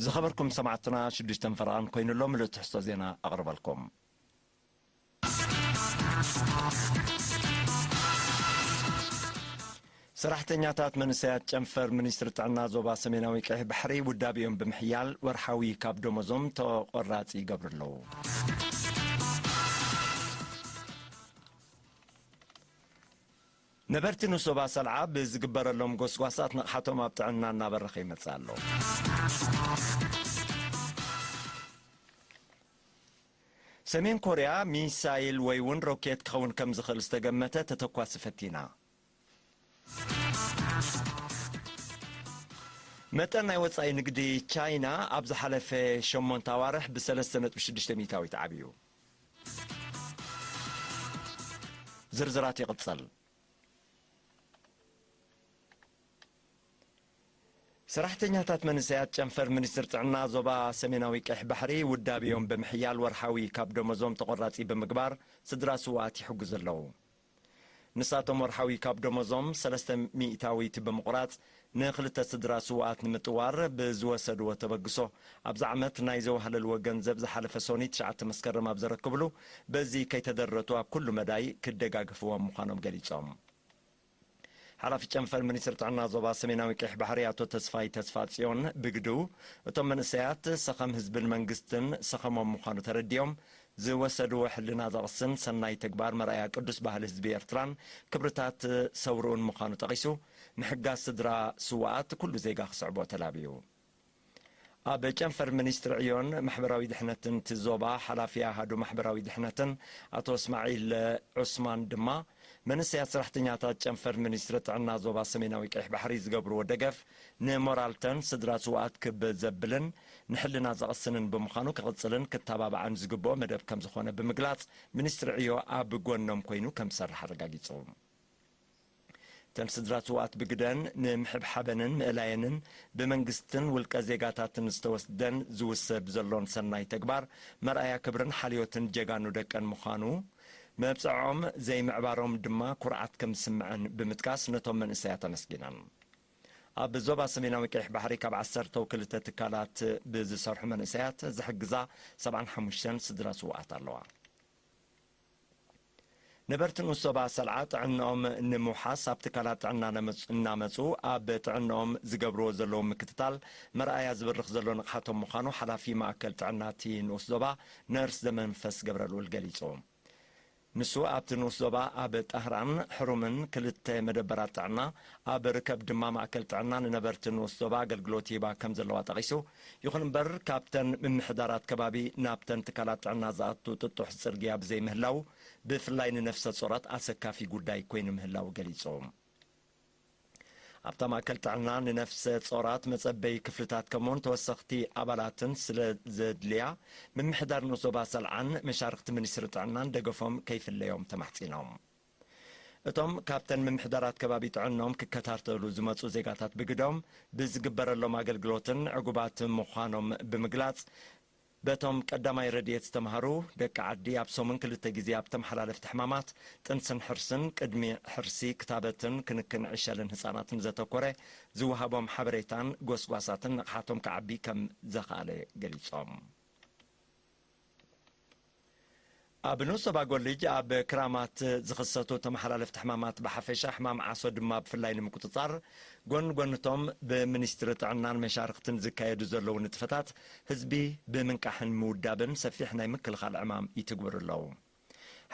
ዝኸበርኩም ሰማዕትና፣ ሽዱሽተ ፈረቓን ኮይኑ ኣሎ። ምሉእ ትሕዝቶ ዜና ኣቕርበልኩም። ሰራሕተኛታት መንእሰያት ጨንፈር ሚኒስትሪ ጥዕና ዞባ ሰሜናዊ ቀይሕ ባሕሪ ውዳቤኦም ብምሕያል ወርሓዊ ካብ ደሞዞም ተቖራጺ ይገብሩ ኣለዉ። ነበርቲ ንኡስ ዞባ ሰልዓ ብዝግበረሎም ጎስጓሳት ንቕሓቶም ኣብ ጥዕና እናበረኸ ይመጽእ ኣሎ። ሰሜን ኮርያ ሚሳይል ወይ እውን ሮኬት ክኸውን ከም ዝኽእል ዝተገመተ ተተኳሲ ፈቲና። መጠን ናይ ወጻኢ ንግዲ ቻይና ኣብ ዝሓለፈ ሸሞንተ ኣዋርሕ ብ ሰለስተ ነጥቢ ሽዱሽተ ሚእታዊት ዓብዩ። ዝርዝራት ይቕጽል። ሰራሕተኛታት መንእሰያት ጨንፈር ሚኒስትሪ ጥዕና ዞባ ሰሜናዊ ቀይሕ ባሕሪ ውዳቤኦም ብምሕያል ወርሓዊ ካብ ደሞዞም ተቖራጺ ብምግባር ስድራ ስውኣት ይሕግዙ ኣለዉ። ንሳቶም ወርሓዊ ካብ ደሞዞም ሰለስተ ሚእታዊት ብምቑራጽ ንኽልተ ስድራ ስውኣት ንምጥዋር ብዝወሰድዎ ተበግሶ ኣብዚ ዓመት ናይ ዘዋህለልዎ ገንዘብ ዝሓለፈ ሶኒ ትሽዓተ መስከረም ኣብ ዘረክብሉ በዚ ከይተደረቱ ኣብ ኩሉ መዳይ ክደጋግፍዎም ምዃኖም ገሊጾም። ሓላፊ ጨንፈር ሚኒስትሪ ጥዕና ዞባ ሰሜናዊ ቀይሕ ባሕሪ ኣቶ ተስፋይ ተስፋ ጽዮን ብግድኡ እቶም መንእሰያት ሰኸም ህዝብን መንግስትን ሰኸሞም ምዃኑ ተረዲኦም ዝወሰድዎ ሕልና ዘቕስን ሰናይ ተግባር መርኣያ ቅዱስ ባህሊ ህዝቢ ኤርትራን ክብርታት ሰውርኡን ምዃኑ ጠቒሱ፣ ምሕጋዝ ስድራ ስውኣት ኩሉ ዜጋ ክስዕቦ ተላብዩ። ኣብ ጨንፈር ሚኒስትሪ ዕዮን ማሕበራዊ ድሕነትን እቲ ዞባ ሓላፊ ኣሃዱ ማሕበራዊ ድሕነትን ኣቶ እስማዒል ዑስማን ድማ መንእሰያት ሰራሕተኛታት ጨንፈር ሚኒስትሪ ጥዕና ዞባ ሰሜናዊ ቀይሕ ባሕሪ ዝገብርዎ ደገፍ ንሞራልተን ስድራ ስውኣት ክብ ዘብልን ንሕልና ዘቕስንን ብምዃኑ ክቕጽልን ክተባባዓን ዝግብኦ መደብ ከም ዝኾነ ብምግላጽ፣ ሚኒስትሪ ዕዮ ኣብ ጎኖም ኮይኑ ከም ዝሰርሕ ኣረጋጊጹ። እተን ስድራ ስውኣት ብግደን ንምሕብሓበንን ምእላየንን ብመንግስትን ውልቀ ዜጋታትን ዝተወስደን ዝውሰድ ዘሎን ሰናይ ተግባር መርኣያ ክብርን ሓልዮትን ጀጋኑ ደቀን ምዃኑ፣ መብጽዖም ዘይምዕባሮም ድማ ኩርዓት ከም ዝስምዐን ብምጥቃስ ነቶም መንእሰያት ኣመስጊነን። ኣብ ዞባ ሰሜናዊ ቀይሕ ባሕሪ ካብ ዓሰርተው ክልተ ትካላት ብዝሰርሑ መንእሰያት ዝሕግዛ ሰብዓን ሓሙሽተን ስድራ ስውኣት ኣለዋ። ነበርቲ ንኡስ ዞባ ሰልዓ ጥዕንኦም ንምውሓስ ኣብ ትካላት ጥዕና ነመጽ-፣ እናመጹ ኣብ ጥዕንኦም ዝገብርዎ ዘለዉ ምክትታል መርኣያ ዝብርኽ ዘሎ ንቕሓቶም ምዃኑ ሓላፊ ማእከል ጥዕና እቲ ንኡስ ዞባ ነርስ ዘመንፈስ ገብረልኡል ገሊጹ። ንሱ ኣብቲ ንኡስ ዞባ ኣብ ጣህራን ሕሩምን ክልተ መደበራት ጥዕና፣ ኣብ ርከብ ድማ ማእከል ጥዕና ንነበርቲ ንኡስ ዞባ ኣገልግሎት ይህባ ከም ዘለዋ ጠቒሱ፣ ይኹን እምበር ካብተን ምምሕዳራት ከባቢ ናብተን ትካላት ጥዕና ዝኣቱ ጥጡሕ ጽርግያ ብዘይምህላው፣ ብፍላይ ንነፍሰ ጾራት ኣሰካፊ ጉዳይ ኮይኑ ምህላው ገሊጹ። ኣብታ ማእከል ጥዕና ንነፍሰ ጾራት መጸበዪ ክፍልታት ከምኡውን ተወሰኽቲ ኣባላትን ስለ ዘድልያ፣ ምምሕዳር ንኡስ ዞባ ሰልዓን መሻርኽቲ ሚኒስትሪ ጥዕናን ደገፎም ከይፍለዮም ተማሕጺኖም። እቶም ካብተን ምምሕዳራት ከባቢ ጥዕኖም ክከታተሉ ዝመጹ ዜጋታት ብግዶም ብዝግበረሎም ኣገልግሎትን ዕጉባት ምዃኖም ብምግላጽ፣ በቶም ቀዳማይ ረድኤት ዝተምሃሩ ደቂ ዓዲ ኣብ ሰሙን ክልተ ግዜ ኣብ ተመሓላለፍቲ ሕማማት ጥንስን ሕርስን፣ ቅድሚ ሕርሲ ክታበትን ክንክን ዕሸልን ህጻናትን ዘተኮረ ዝወሃቦም ሓበሬታን ጎስጓሳትን ንቕሓቶም ክዓቢ ከም ዘኽኣለ ገሊጾም። ኣብ ንኡስ ዞባ ጎልጅ ኣብ ክራማት ዝኽሰቱ ተመሓላለፍቲ ሕማማት ብሓፈሻ፣ ሕማም ዓሶ ድማ ብፍላይ ንምቁጽጻር፣ ጎን ጎንቶም ብሚኒስትሪ ጥዕናን መሻርኽትን ዝካየዱ ዘለዉ ንጥፈታት ህዝቢ ብምንቃሕን ምውዳብን ሰፊሕ ናይ ምክልኻል ዕማም ይትግብሩ ኣለዉ።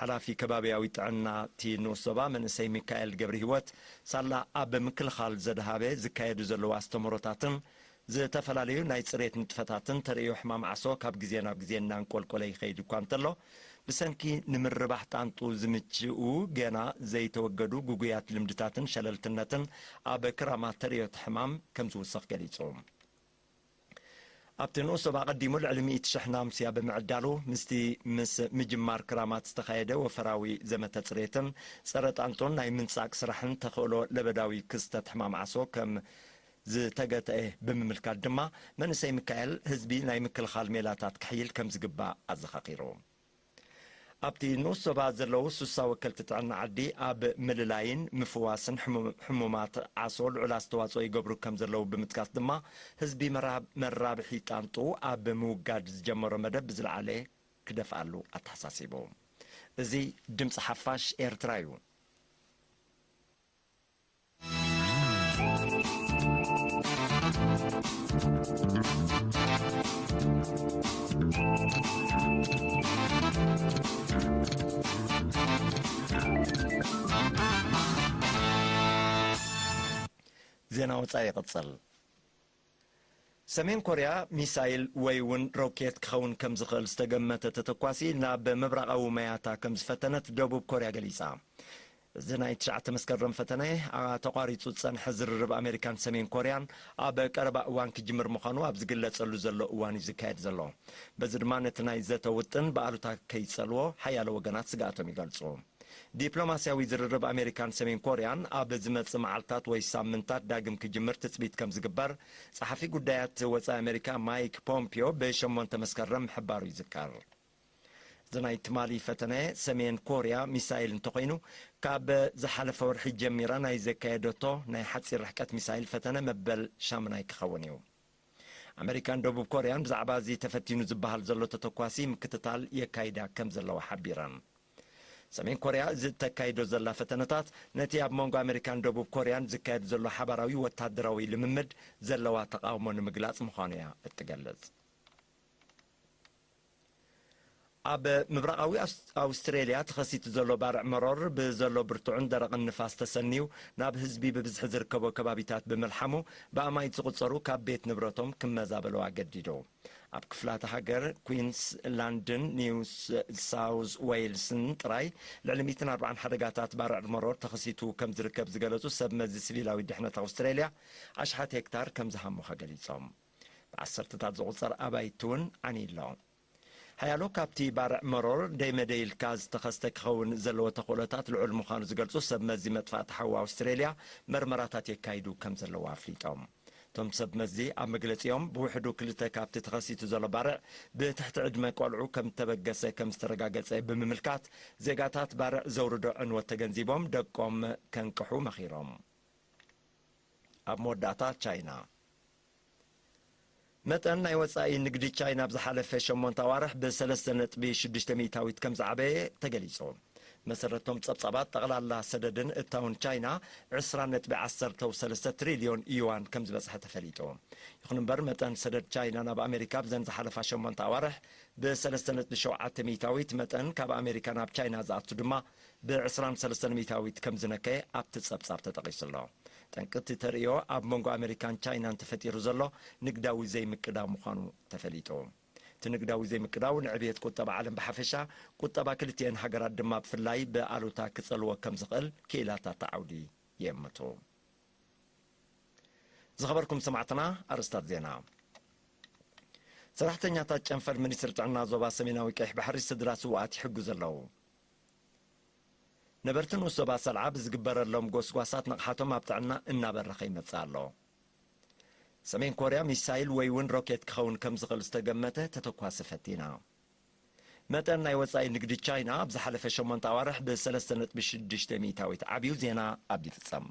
ሓላፊ ከባብያዊ ጥዕና እቲ ንኡስ ዞባ መንእሰይ ሚካኤል ገብረ ህይወት፣ ሳላ ኣብ ምክልኻል ዘድሃበ ዝካየዱ ዘለዉ ኣስተምህሮታትን ዝተፈላለዩ ናይ ጽሬት ንጥፈታትን ተርእዮ ሕማም ዓሶ ካብ ግዜ ናብ ግዜ እናንቆልቆለ ይኸይድ እኳ እንተሎ፣ ብሰንኪ ንምርባሕ ጣንጡ ዝምችኡ ገና ዘይተወገዱ ግጉያት ልምድታትን ሸለልትነትን ኣብ ክራማት ተርእዮ እቲ ሕማም ከም ዝውስኽ ገሊጹ። ኣብቲ ንኡስ ዞባ ኣቐዲሙ ልዕሊ ሚእቲ ሽሕ ናምስያ ብምዕዳሉ፣ ምስቲ ምስ ምጅማር ክራማት ዝተኻየደ ወፈራዊ ዘመተ ጽሬትን ጸረ ጣንጡን ናይ ምንጻግ ስራሕን ተኽእሎ ለበዳዊ ክስተት ሕማም ዓሶ ከም ዝተገትአ ብምምልካት ድማ፣ መንእሰይ ሚካኤል ህዝቢ ናይ ምክልኻል ሜላታት ክሕይል ከም ዝግባእ ኣዘኻኺሩ። ኣብቲ ንኡስ ዞባ ዘለዉ ሱሳ ወከልቲ ጥዕና ዓዲ ኣብ ምልላይን ምፍዋስን ሕሙ-፣ ሕሙማት ዓሶ ልዑል ኣስተዋጽኦ ይገብሩ ከም ዘለዉ ብምጥቃስ ድማ፣ ህዝቢ መራ-፣ መራብሒ ጣንጡ ኣብ ምውጋድ ዝጀመሮ መደብ ብዝለዓለ ክደፍኣሉ ኣተሓሳሲቡ። እዚ ድምፂ ሓፋሽ ኤርትራ እዩ። ዜና ወጻኢ ይቕጽል። ሰሜን ኮርያ ሚሳይል ወይ እውን ሮኬት ክኸውን ከም ዝኽእል ዝተገመተ ተተኳሲ ናብ ምብራቓዊ ማያታ ከም ዝፈተነት ደቡብ ኮርያ ገሊጻ። እዚ ናይ ትሽዓተ መስከረም ፈተነ፣ ኣ፣ ተቋሪጹ ዝጸንሐ ዝርርብ ኣሜሪካን ሰሜን ኮርያን ኣብ ቀረባ እዋን ክጅምር ምዃኑ ኣብ ዝግለጸሉ ዘሎ እዋን እዩ ዝካየድ ዘሎ። በዚ ድማ ነቲ ናይ ዘተ ውጥን ብኣሉታ ከይጸልዎ ሓያሎ ወገናት ስግኣቶም ይገልጹ። ዲፕሎማስያዊ ዝርርብ ኣሜሪካን ሰሜን ኮርያን ኣብ ዝመጽእ መዓልታት ወይ ሳምንታት ዳግም ክጅምር ትጽቢት ከም ዝግበር ጸሓፊ ጉዳያት ወጻኢ ኣሜሪካ ማይክ ፖምፒዮ ብሸሞንተ መስከረም ምሕባሩ ይዝከር። እዚ ናይ ትማሊ ፈተነ ሰሜን ኮርያ ሚሳይል እንተኾይኑ፣ ካብ ዝሓለፈ ወርሒ ጀሚራ ናይ ዘካየደቶ ናይ ሓጺር ርሕቀት ሚሳይል ፈተነ መበል ሻምናይ ክኸውን እዩ። ኣሜሪካን ደቡብ ኮርያን ብዛዕባ እዚ ተፈቲኑ ዝበሃል ዘሎ ተተኳሲ ምክትታል የካይዳ ከም ዘለዋ ሓቢረን። ሰሜን ኮርያ እዚ እተካይዶ ዘላ ፈተነታት ነቲ ኣብ መንጎ ኣሜሪካን ደቡብ ኮርያን ዝካየድ ዘሎ ሓባራዊ ወታደራዊ ልምምድ ዘለዋ ተቓውሞ ንምግላጽ ምዃኑ እያ እትገልጽ። ኣብ ምብራቓዊ ኣውስ-፣ ኣውስትሬልያ ተኸሲቱ ዘሎ ባርዕ መሮር ብዘሎ ብርቱዕን ደረቕን ንፋስ ተሰንዩ ናብ ህዝቢ ብብዝሒ ዝርከቦ ከባቢታት ብምልሓሙ፣ ብኣማኢት ዝቑጸሩ ካብ ቤት ንብረቶም ክመዛበሉ ኣገዲዱ። ኣብ ክፍላተ ሃገር ኩንስላንድን ኒው ሳውዝ ዌይልስን ጥራይ ልዕሊ ሚእትን ኣርባዓን ሓደጋታት ባርዕ መሮር ተኸሲቱ ከም ዝርከብ ዝገለጹ ሰብ መዚ ሲቪላዊ ድሕነት ኣውስትሬልያ፣ ኣሽሓት ሄክታር ከም ዝሃሙኸ ገሊጾም። ብዓሰርተታት ዝቑጸር ኣባይቲ እውን ዓንዩ ኣሎ። ሓያሎ ካብቲ ባርዕ መሮር ደይመደይ ኢልካ ዝተኸስተ ክኸውን ዘለዎ ተኽእሎታት ልዑል ምዃኑ ዝገልጹ ሰብ መዚ መጥፋእቲ ሓዊ ኣውስትሬልያ መርመራታት የካይዱ ከም ዘለዉ ኣፍሊጦም። እቶም ሰብ መዚ ኣብ መግለጺኦም፣ ብውሕዱ ክልተ ካብቲ ተኸሲቱ ዘሎ ባርዕ ብትሕቲ ዕድመ ቆልዑ ከም ዝተበገሰ ከም ዝተረጋገጸ ብምምልካት፣ ዜጋታት ባርዕ ዘውርዶ ዕንወት ተገንዚቦም ደቆም ከንቅሑ መኺሮም። ኣብ መወዳእታ ቻይና። መጠን ናይ ወጻኢ ንግዲ ቻይና ኣብ ዝሓለፈ ሸሞንተ ኣዋርሕ ብሰለስተ ነጥቢ ሽዱሽተ ሚእታዊት ከም ዝዓበየ ተገሊጹ። መሰረቶም ጸብጻባት፣ ጠቕላላ ሰደድን እታውን ቻይና ዕስራ ነጥቢ ዓሰርተ ሰለስተ ትሪልዮን ዩዋን ከም ዝበጽሐ ተፈሊጡ። ይኹን እምበር፣ መጠን ሰደድ ቻይና ናብ ኣሜሪካ ኣብዘን ዝሓለፋ ሸሞንተ ኣዋርሕ ብሰለስተ ነጥቢ ሸውዓተ ሚእታዊት፣ መጠን ካብ ኣሜሪካ ናብ ቻይና ዝኣቱ ድማ ብዕስራን ሰለስተን ሚእታዊት ከም ዝነከየ ኣብቲ ጸብጻብ ተጠቒሱ ኣሎ። ጠንቂ እቲ ተርእዮ ኣብ መንጎ ኣሜሪካን ቻይናን ተፈጢሩ ዘሎ ንግዳዊ ዘይምቅዳው ምዃኑ ተፈሊጡ። እቲ ንግዳዊ ዘይምቅዳው ንዕብየት ቁጠባ ዓለም ብሓፈሻ፣ ቁጠባ ክልቲኤን ሃገራት ድማ ብፍላይ ብኣሉታ ክጸልዎ ከም ዝኽእል ክኢላታት እቲ ዓውዲ ይእምቱ። ዝኸበርኩም ሰማዕትና፣ ኣርእስታት ዜና። ሰራሕተኛታት ጨንፈር ሚኒስትሪ ጥዕና ዞባ ሰሜናዊ ቀይሕ ባሕሪ ስድራ ስውኣት ይሕግዙ ኣለዉ። ነበርቲ ንኡስ ዞባ ሰልዓ ብዝግበረሎም ጎስጓሳት ንቕሓቶም ኣብ ጥዕና እናበረኸ ይመጽእ ኣሎ። ሰሜን ኮርያ ሚሳይል ወይ እውን ሮኬት ክኸውን ከም ዝኽእል ዝተገመተ ተተኳሲ ፈቲና። መጠን ናይ ወጻኢ ንግዲ ቻይና ኣብ ዝሓለፈ ሸሞንተ ኣዋርሕ ብሰለስተ ነጥቢ ሽዱሽተ ሚእታዊት ዓብዩ። ዜና ኣብ ይፍጸም።